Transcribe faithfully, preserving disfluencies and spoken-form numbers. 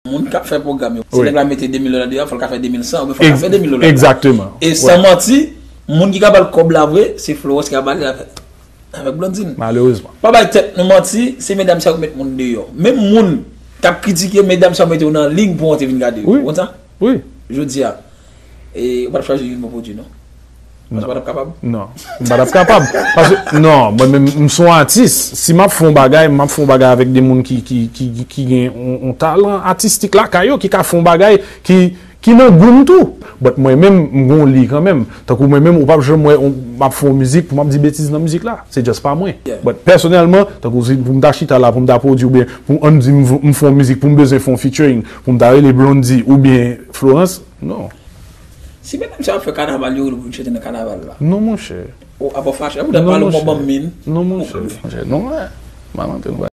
Moun k ap fè pwogram yo, si nèg la mete de mil dola deyò, fò l ka fè de mil san, oubyen fò l ka fè de mil dola. Egzakteman. E san manti, moun ki ka ba l kòb la vre, se Florence ki ka ba l avèk, avèk Blondine. Malerezman. Pa bay tèt nou manti, se medam sa yo ki met moun deyò. Menm moun k ap kritike, medam sa yo mete yo nan liy pou w antre vin gade yo. Ou konn sa? Wi. Jodi a, e, ou pa t ap chwazi youn pou pwodui, non? Paske ou pa t ap kapab? Non, m pa t ap kapab. Paske, non, mwen menm, m se yon atis. Si m ap fè yon bagay, m ap fè yon bagay avèk de moun ki, ki, ki, ki gen yon, yon talan atistik lakay yo, ki ka fè yon bagay ki, ki nan gou m tou. But mwen menm, m gen yon liy kanmenm. Tankou mwen menm, ou p ap janm wè m ap fè yon mizik pou m ap di betiz nan mizik la. Se just pa mwen. But pèsonèlman, tankou si pou m ta chita la, pou m ta pwodui oubyen pou ann di m, m fè yon mizik pou m bezwen fè yon featuring, pou m ta rele Blondie oubyen Florence, non. Si medam sa ap fè kanaval, yo rele pou vin chante nan kanaval la. Non, monchè. O, apa w fache? Ou ta pale w mò banm min. Non, monchè. Monchè, non, wè. M pa rantre nan